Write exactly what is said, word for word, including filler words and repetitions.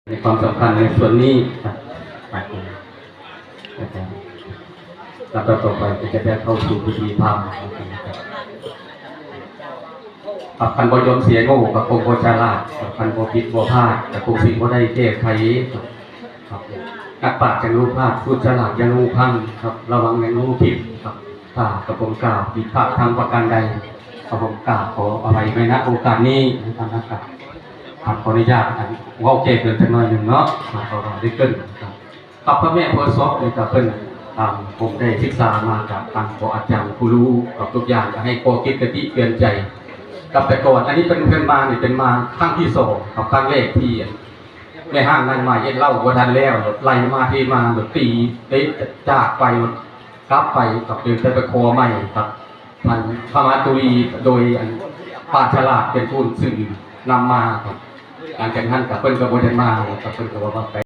ในความสำคัญในส่วนนี้ครับครับผม นะครับ ลำดับต่อไปก็จะได้เข้าสู่พิธีพราหมณ์นะครับ ครับ คันบ่ยอมเสียโง่กับคงบ่ฉลาดครับ คันบ่ผิดบ่พลาดกับคงสิ่งบ่ได้แก้ไขครับ ครับ นักปราชญ์ยังรู้พลาด ผู้ฉลาดยังรู้พลั้งครับ ระวังยังรู้ผิดครับ ถ้ากับผมกล่าวผิดพลาดทางประการใด กับผมกล่าวขออภัยไว้ณโอกาสนี้นะครับ ครับ ขออนุญาตอันเว้าแก้เกินจักหน่อยหนึ่งเนาะ ครับ ขออภัยได้เกินครับ ครับ พระแม่โพธิ์ศพนี่ก็เพิ่น ตามผมได้ศึกษามาจากทางพ่ออาจารย์ผู้รู้กับทุกอย่าง ก็ให้ข้อคิดคติเตือนใจ กับแต่ก่อน อันนี้เป็นเพิ่นมานี่เป็นมาครั้งที่สองครับ ครั้งแรกที่แม่ห้างนั่งมาเฮ็ดเหล้าบ่ทันแล้ว ไล่มาเทมา ตี เตะ จากไป กลับไปกับเดินไปขอใหม่ครับ ท่านพระมาตุลี โดยอันป้าฉลาดเป็นผู้สื่อนำมาครับ หลังจากนั้นกับเพิ่นก็บ่ได้มาครับ เพิ่นก็บอกว่าไป